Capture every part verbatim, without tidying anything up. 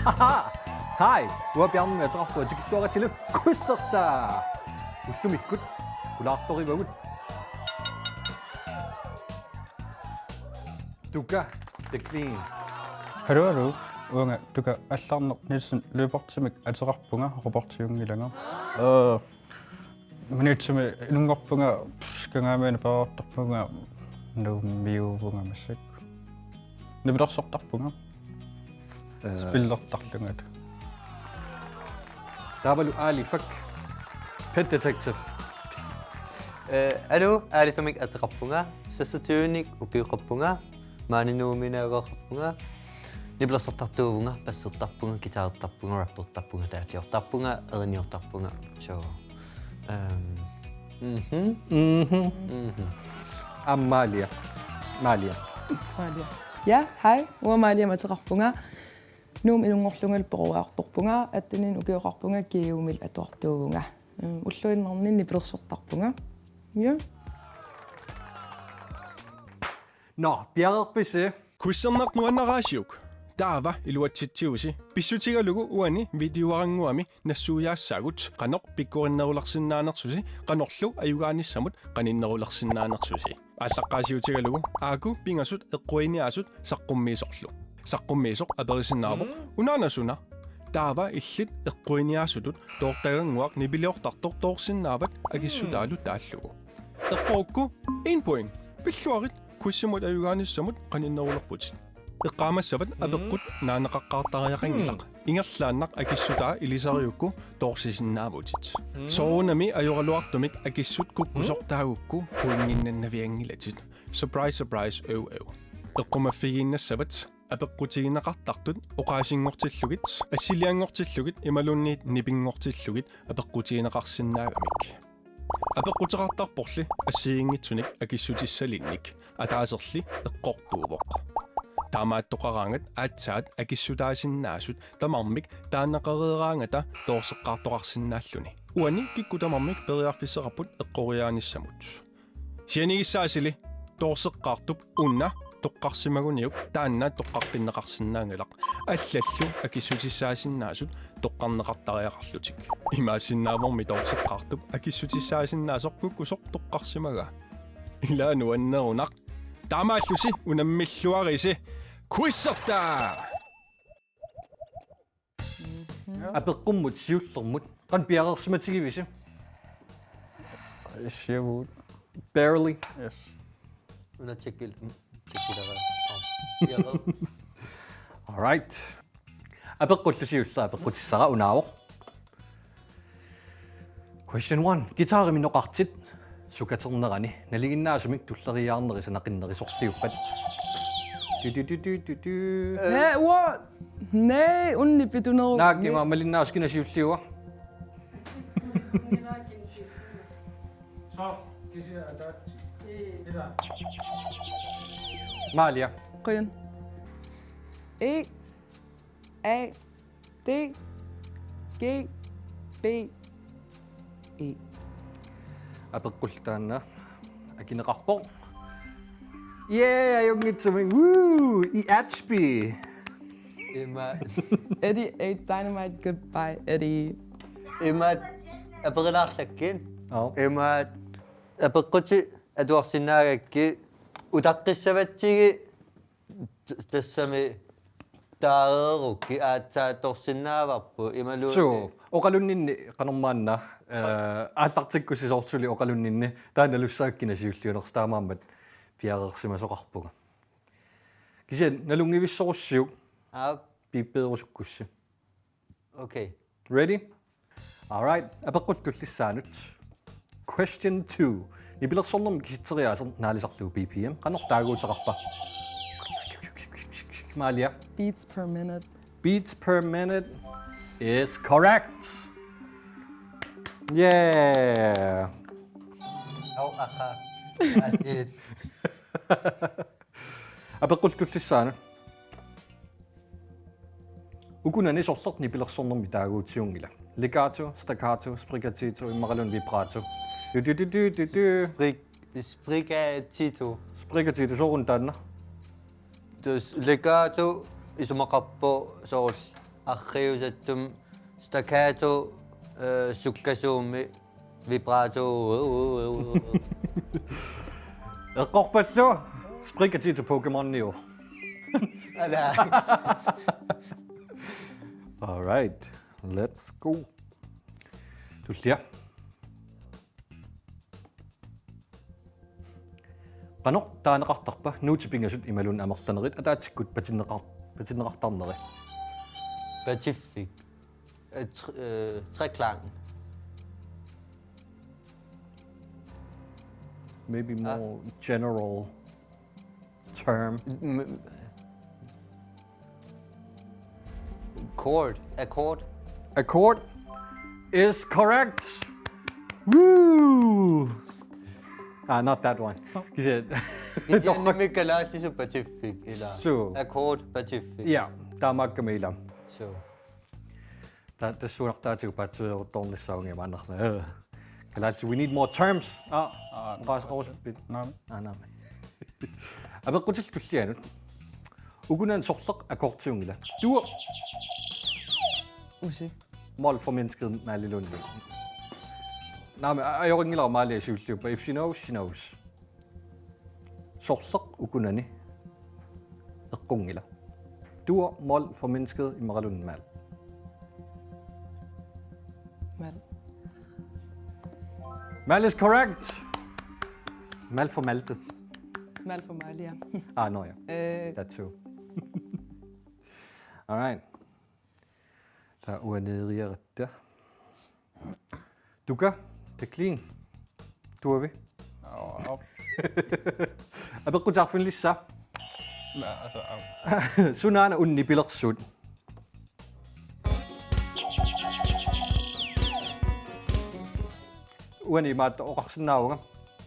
Aha! Hej! Uanga Bjarnemik ateqarpunga, tikilluaritsi Kuissertaa! Ullumikkut pulaartorivagut. Tuka, the clean. Hallo, hallo. Uanga Tuka Allarneq Nielsen, løbertimik ateqarpunga, robotiunngilanga. Øh, Minutsimi inunngorpunga, pff, kangaamianik peerartarpunga, nuummiuuvunga massakkut. Nipilersortarpunga. Øh. Spillertarlunga. Taavalu Alifak, Pet Detective. Øh, hallo, Alifamik ateqarpunga, seksogtyvenik ukioqarpunga, maani Nuummiinngaanneersoqarpunga, nipilersortartuuvunga, bassertarpunga, guitarertarpunga, rappertarpunga, daatsiortarpunga, erinniortarpunga. So, øhm, mhm. Mhm. Mhm. Amalia. Malia. Malia. Ja, hej. Uanga Malia ateqarpunga. Nuummut inunngorlungalu peroriartorpunga, atteninik ukioqarpunga, GU-mik atuartuuvunga. Øhm, ulluinnarni nipilersortarpunga. Ja. Nå, piareerpisi? Kuisserneq nuannaraasiuk. Taava iluatsitsiusi. Pissutigalugu uani videoarannguami nassuiaassaagut qanoq pikkorinnerulersinnaanersusi, qanorlu ajugaanissamut qaninnerulersinnaanersusi. Aallaqqaasiutigalugu aaku pingasut eqquiniaasut saqqummiisorlu. Saqqummiisoq aperisinnaavoq: Mm. Unaana suna? Taava illit eqquiniaasutut toortagannguaq nipiliortartoq toorsinnaavat akissutaalu taallugu. Eqqorukku en point. Pilluarit kuissimut ajugaanissamut qaninnerulerputit. Eqqaamassavat apeqqut naaneqaqqaartariaqanngilaq. Ingerlaannaq akissutaa ilisariukku toorsisinnaavatit. Soorunami ajoraluartumik akissut kukkusoq taagukku pointinnannavianngilatit. Surprise, surprise, øv, øv. Eqqumaffigiinnassavat apeqqutigineqartartut oqaasinngortillugit, assilianngortillugit imaluunniit nipinngortillugit apeqqutigineqarsinnaagamik. Apeqquteqartarporli assigiinngitsunik akissutissalinnik, ataaserli eqqortuuvoq. Taamaattoqaraangat aatsaat akissutaasinnaasut tamarmik taaneqareeraangata toorseqqaartoqarsinnaalluni. Uani kikkut tamarmik periarfissaqarput eqqoriaanissamut. Sianigissaasili toorseqqaartup una toqqarsimaguniuk taanna toqqaqqinneqarsinnaanngilaq. Allallu akissutissaasinnaasut toqqarneqartariaqarlutik. Imaassinnaavormi toorseqqaartup akissutissaasinnaasoq kukkusoq toqqarsimagaa. Ilaa nuannerunaq. Taamaallusi unammilluarisi. Kuissertaa! Apeqqummut siullermut. Qanoq piareersimatigivisi? Issiavugut. Barely. Yes. Una tjekkil-, tjekkilara. All right. Apeqqullu siulleq apeqqutissara unaavoq. Question one. Guitarimi noqartit sukaternerani nalinginnaasumik tulleriiaarneri sanaqinnerisorliuppat? Du, du, du, du, du, du. Ee, uanga. Næ, unni pituneru. Naak ima malinnaasut, kina siulliua? Malia. Qujan. E, A, D, G, B, E. Apeqqullu taanna akineqarpoq. Yay, ajunngitsumik. Woo! I H P. Ima. Eddie, A, Dynamite, goodbye, Eddie. Ima aperilaarlakkit. Joo. Ima apeqqutit atuarsinnaagakkit utaqqissavatsigit. T-, tassami taareerukkit aatsaat toorsinnaavarput imaluunniit. Suu, oqalunninni qanormaanna, eh, aallartikkussi soorlu suli oqalunninni taanna nalussaakkina siulliunersoq, taamaammat piareersimasoqarpunga. Kisianni nalunngivissorussiuk. Aap. Piippeerusukkussi. Okay. Ready? All right. Apeqqut tullissaanut. Question two. Nipilersornermi kisitseriaaseq naalisarlugu B P M qanoq taaguuteqarpa? Malia. Beats per minute. Beats per minute is correct. Yeah. Au, aha. Asit. Apeqqut tullissaanut. Ukunani sorleq nipilersornermi taaguutiunngila? Legato, staccato, sbrigatito, immaqaluunniit vibrato. Du, du, du, du, du, du. Sprig-, sbrigatito. Sbrigatito, sooruna taanna? Tus legato isumaqarpoq soorlu arriusattumik staccato, eh, sukkasuumik vibrato. Eqqorpallu, springer til Pokémon Neo. Ala. All right, let's go. Tullia. Qanoq taaneqartarpa nuutit pingasut imaluunniit amerlanerit ataatsikkut patinneqar-, patinneqartarneri? Patiffik. Eh, tr-, eh, treklang. Maybe more general term. M- Chord. Akkord. Akkord is correct. Woo! Ah, not that one. Kisianni Kisianni kalaallisut patiffik ila. Suu. Akkord patiffik. Ja, taamaakkami ila. So. Ta-, tassuunartaatigut paatsiveeruttornissaanngimmat annersa. Eh. Kalaallisut, we need more terms. Ah, Ah, qaas qosbit. Naam. Ah, naam. Apeqqutillu tullianut. Ukunani sorleq akkordsiunngila? Duo. Usi. Mol for mennesket Maali Lundvig. Naamik, a-, ajorinngilara Maali siulliuppa. If she knows, she knows. Sorleq ukunani eqqunngila? Duo, mol for mennesket immaqaluunniit Maal. Maal. Maal is correct. Maal for Malte. Maal for Maali, ja. Ah, no, ja. Øh, That too. All right. Taava uaneeriaratta. Tuka, takliin. Tuavi. Og op. Apeqqutit arfinilissat. Ja, altså, au. Sunaana una nipilersuut? Uani imaattoq oqarsinnaavunga.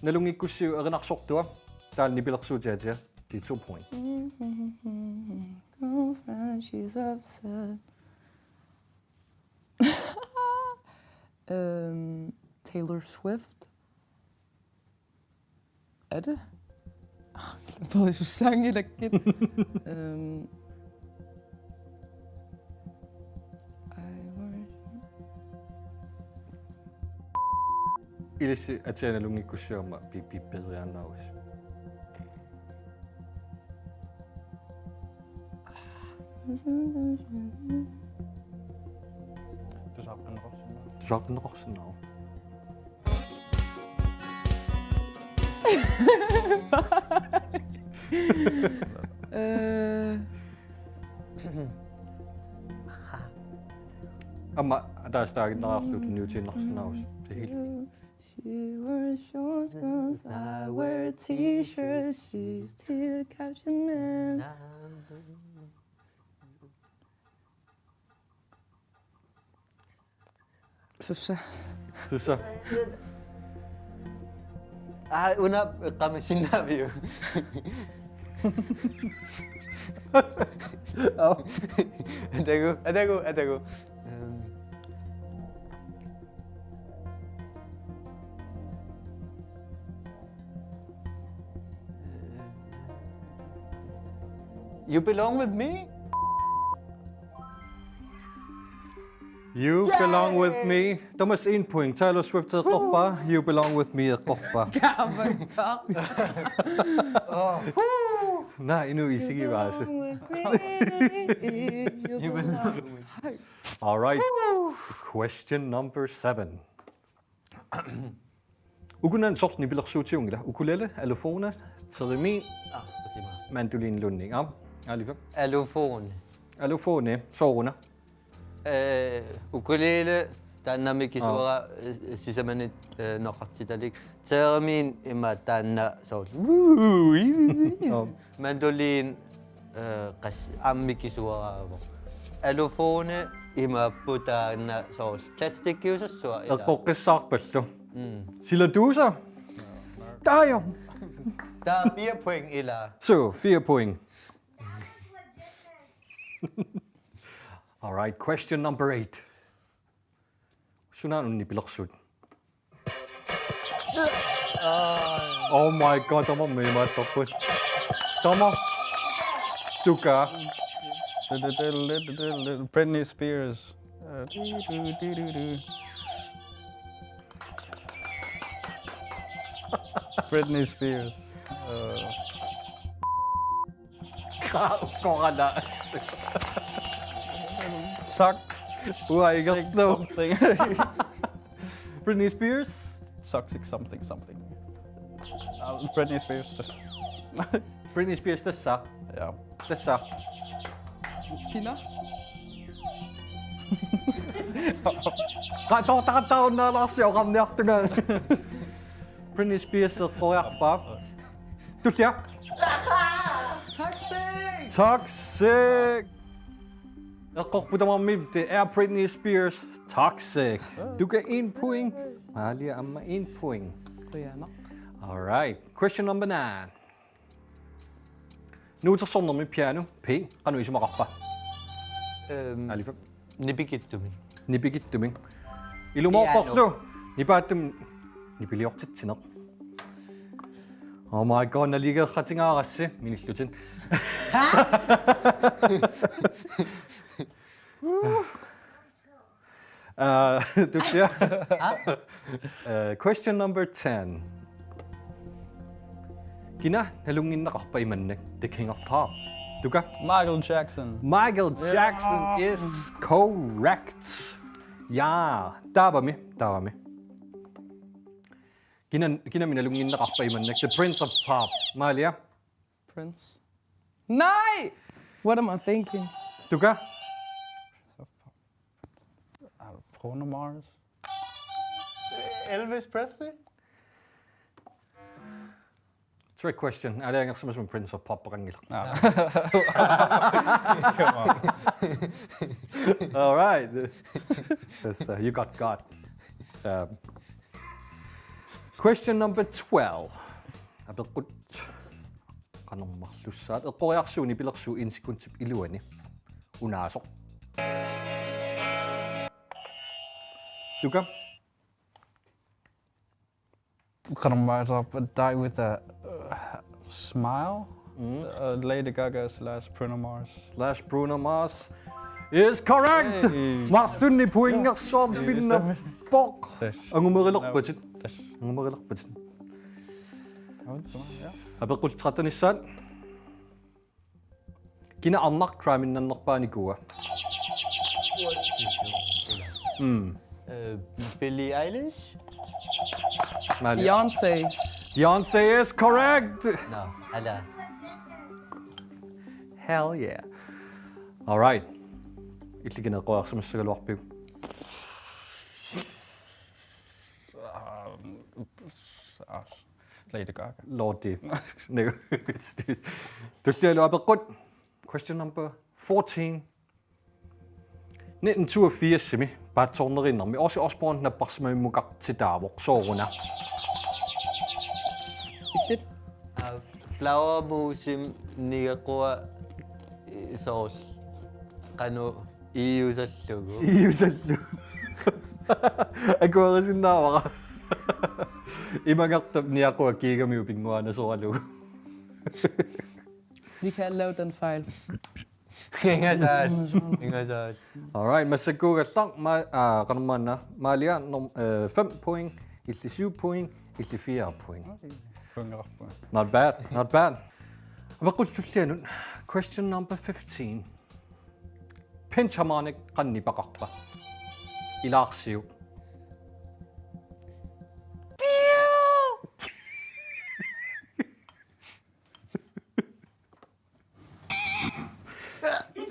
Nalunngikkussiuk erinarsortua. Taavalu nipilersuutit atia. Det er to point. Girlfriend, she's upset. Øhm, Taylor Swift. Er det? Ah, jeg ved, jeg synes, sangen er lidt. Øhm, I want Ilissi atia nalunngikkussiuk aamma piippiipperiaannaavasi. Tusaaqqinneqarsinnaavoq. Tusaaqqinneqarsinnaavoq. Øh, Aamma ataaseq taaginnariarlugu tunniutiinnarsinnaavoq. Det er helt fint. She wears short skirts, I wear t-shirts, she's still captioning. Sussa. Sussa. Ah, una kami sinabi. Oh. Atagu, atagu, atagu. Um, you belong with me? You belong with me. Thomas, en point. Taylor Swift eqqorpa. You belong with me eqqorpa. Gammel. Naa, inuk isigivaasi. You belong with me. All right. Question number seven. Ukunani sorleq nipilersuutiunngila? Ukulele, allofone, theremin, Ah, qasima. mandoliniluunniit. Aap, Alifa. Allofone. Allofone, sooruna? Eh, ukulele taanna mikisuara, eh, sisamanit, eh, noqartitalik. Theremin ima taanna soorlu. Aap. Mandolin, eh, qas-, aamma mikisuaraavoq. Allofone imaapput taanna soorlu plastikkiusassua ila. Eqqoqqissaarpallu. Mm. Silatuusa. Taava. Taava fire point ila. So, fire point. All right, question number eight. Sunaana una nipilersuut? Oh my god, tamarmik imaattarput. Tamarmik. Tuka. Britney Spears. Uh, Britney Spears. Uh, Koqala. Suck. Uaigerlu. Something. Britney Spears. Toxic something something. Uh, Britney Spears. Just Britney Spears tassa. Yeah. Tassa. Kina? Qatoqataunnaalaarsi oqarniartunga. Britney Spears eqqoriarpaa. Tullia. Toxic! Toxic. Eqqorput tamarmi, det er Britney Spears. Toxic. Du kan en point. Malia aamma en point. Qujanaq. All right. Question number nine. Nuutersornermi piano P, qanoq isumaqarpa? Øhm, Alifa. Nipikittumik. Nipikittumik. Ilumoorporlu. Nipaattumi nipiliortitsineq. Oh my god, naligeeqatigaarassi minillutit. Uh, Tullia. Uh, question number ten. Kina nalunnginnaqarpa imannak, the king of pop? Tuka? Michael Jackson. Michael Jackson is correct. Ja, taavami, taavami. Kina, kinami nalunnginnaqarpa imannak, the prince of pop? Malia? Prince. Nej! What am I thinking? Tuka? Uh, Bruno Mars. Elvis Presley? Trick question. Aalajangersimasumik prince of pop-eqanngilaq. Ah. All right. That's, uh, you got God. Um, question number twelve. Apeqqut qanormarlussaat. Eqqoriarsuuvoq nipilersuut en sekundip iluani. Unaasoq. Tuka? Qanormaassaaq, Die with a uh, Smile. Uh, Lady Gaga slash Bruno Mars. Slash Bruno Mars is correct. Hey. Marlunnik pointersuarmi pinnappoq. Yes. Angumerilerpatit. Angumerilerpatit. Oh, yeah. Apeqqut tretten-issaat. Kina arnaq crime-innannerpaanikuua? Mm. Øh, Billie Eilish? Malia. Beyoncé. Beyoncé is correct. Nå, ala. Hell yeah. All right. Illit kina eqqoriarsimassagaluarpiuk? Um, ah, Lady Gaga. Lordi. Nagu. Tullialu apeqqut. Question number fourteen. Nitten toogfirsimi paatsoorneriinnermi Ozzy Osbourne napparsimammukartitaavoq, sooruna? Isit. Aa, flagermusip nigequa, øh, soorlu qanoq iiusallugu. Iiusallugu. Akuerisinnaavara. Imagartap niaqua kiigamiuk pinnguaanasoralugu. Vi kan lave den fejl. Ingasaal. Ingasaal. All right, massakkuugallarma, ah, qanormaanna. Malia, norm-, øh, fem point, illit syv point, illit fire point. Fungerarpunga. Not bad, not bad. Apeqqut tullianut. Question number fifteen. Pinch Harmonic qanoq nipaqarpa? Ilaarsiuk.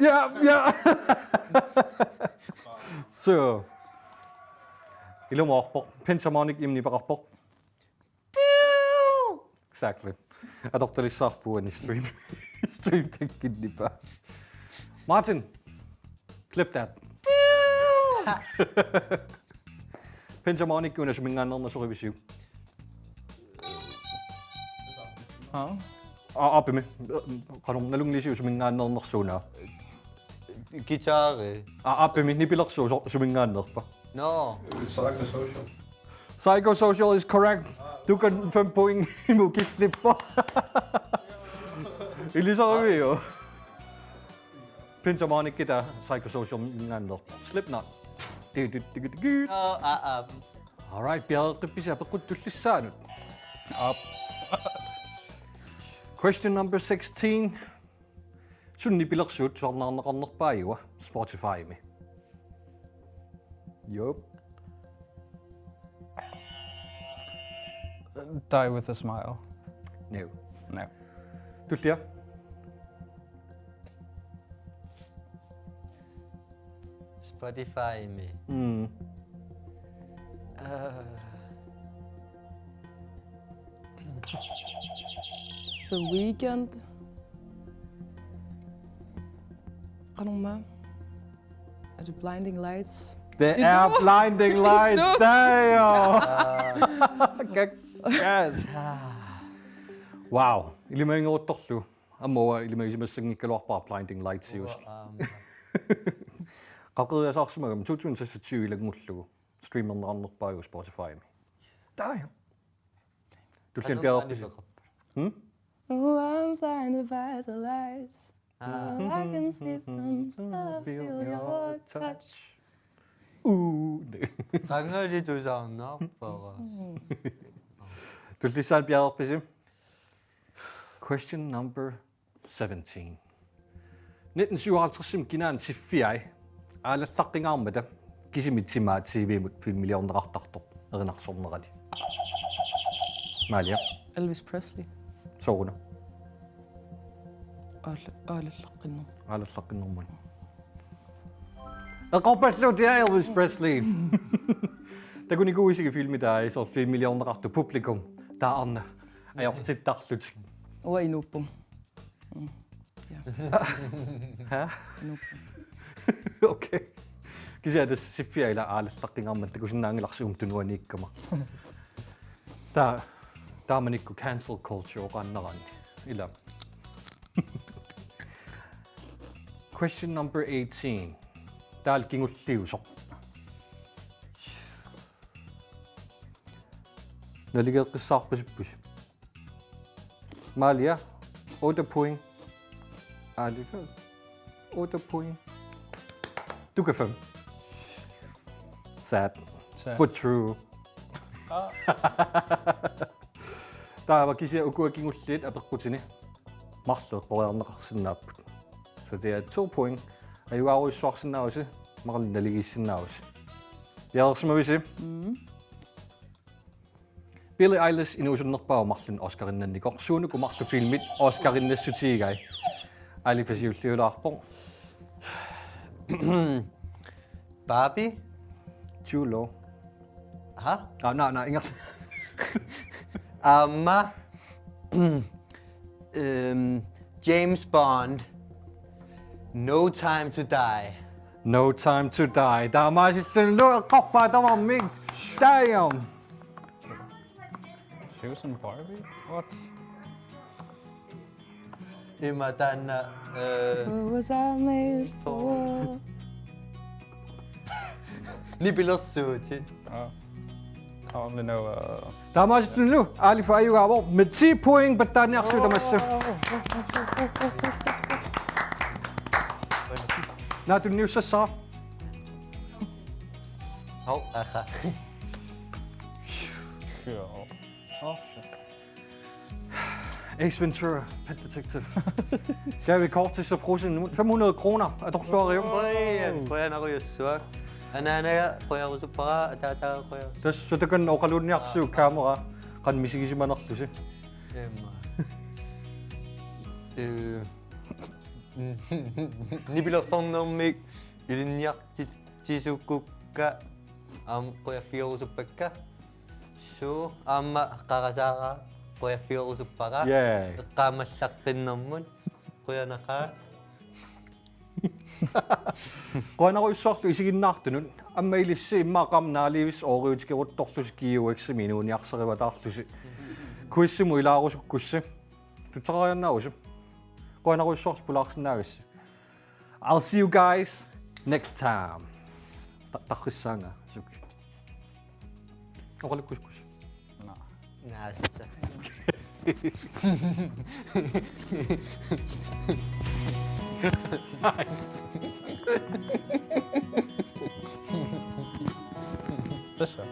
Ja, ja. So. Ilumoorpoq. Pinch Harmonic immi nipaqarpoq. Exactly. Atortalissaarput uani Stream. Stream Deckip nipaa. Martin. Clip that. Pinch Harmonic una suminngaanneernersorivisiuk? Huh? Aa, aappami. Qanormi nalunngilisiuk suminngaanneernersuunaa? Guitari. Aa, aappami nipilersuut su-, suminngaanneerpa? Nå. Psychosocial. Psychosocial is correct. Du kan fem point imut killippa. Ilisarivio. Pintamonikita Psychosocial-minngaanneerpoq. Slipknot. Ti, ti, ti, ti, ti. Oh, ah, ah. All right, piareeqqippisi apeqqut tullissaanut. Aap. Question number sixteen. Suut nipilersuut tusarnaarneqarnerpaajuva Spotify-mi? Yup. Die with a smile. No. No. Tullia? Spotify-mi. Mm. Uh, The Weeknd. Qanormaa. Er det Blinding Lights? Det er Blinding Lights. Damn! Yes. Wow. Ilimaginngeruttorlu. Aamma uanga ilimagisimassanngikkaluarpara Blinding Lights just. Um, Qaqeriasaarsimagami to tusind seksogtyve ilanngullugu. Streamerneqarnerpaajuvoq Spotify-mi. Damn. Tulliani piareeqqisi. Hmm? Oh, I'm blinded by the lights. Ah. All I can see them till I feel your touch. Uu. Qangali tusarnaarpara. Tullissaanut piareeqqisi. Question number seventeen. Nitten syvoghalvtreds-imi kinaana siffiai aalallaqqingaarmata kisimi timaa T V-mut filmiliorneqartartoq erinarsornerani? Malia. Elvis Presley. Sooruna. Aal-, aalallaqqinner. Aalallaqqinnermut. Eqqorpalluutia Elvis Presley. Takunikuuisigut filmi taava soorlu filmiliorneqartut publikum taava arnat ajortittarlutik. Uanga inuupput. Ha? Inuupput. Okay. Kisianni tassa siffiai ila aalallaqqingaarmata takusinnaanngilarsi uuma tunuaniikkama. Taava taamanikkut cancel culture oqaannaraanni. Ila. Question number eighteen. Taava kingulliusoq. Naligeeqqissaarpasippusi? Malia, otte point. Alifa, otte point. Du kan fem. Sad. Sad. But true. Taava kisianni ukua kingulliit apeqqutini marluk eqqoriarneqarsinnaapput. Så det er to point. Ajugaarujussuarsinnaavusi, marlunnik naligiissinnaavusi. Piareersimavisi? Mm. Billie Eilish inuusunnerpaavoq marlunnik Oscarinnannikoq. Suunuku marluk filmit Oscarinnassutigigai? Alifa siulliulaarpoq. Barbie? Julo. Ha? Ah, nej, nej, ingen. Aamma. Øhm, James Bond. No Time to Die. No Time to Die. Taamaasillunilu eqqorpaa tamarmik. Damn. She was in Barbie? What? Ima taanna. Øh, What was I made for? Nipilersuutit. Uh, I only know. Uh, Taamaasillunilu Alifa ajugaavoq med ti point pattaaniarsiuk tamassa. Naatsunniussassara. Hov, aha. Sure. Oh, shit. Ace Ventura, Pet Detective. Gary Cortis og Frozen, fem hundrede kroner. Er du klar, Rio? Oj, qujanarujussuaq. Anaanaga qujarusuppara, ataataga qujar. Så, så det kan overlåne jer til kamera. Kan misigisimanerlusi. Emma. Øh. Nipilersornermik ilinniartitsisukkukka aamma qujaffigerusuppakka. Suu aamma qarasaara qujaffigerusuppara. Yay. Eqqaamallaqqinnermut qujanaqaaq. Qujanarujussuarlu isiginnaartunut. Aamma ilissi immaqa aamma naalivis ooriutikeruttorlusi G U X-imi inuuniarsarivataarlusi. Quizimut ilaarusukkussi. Tutsaqariannaavusi. Qujanarujussuarlu pulaarsinnaagassi. I'll see you guys next time. Ta-, taqqissaanga, suk. Oqalukkusukkus. No. Naasussa. Tassa.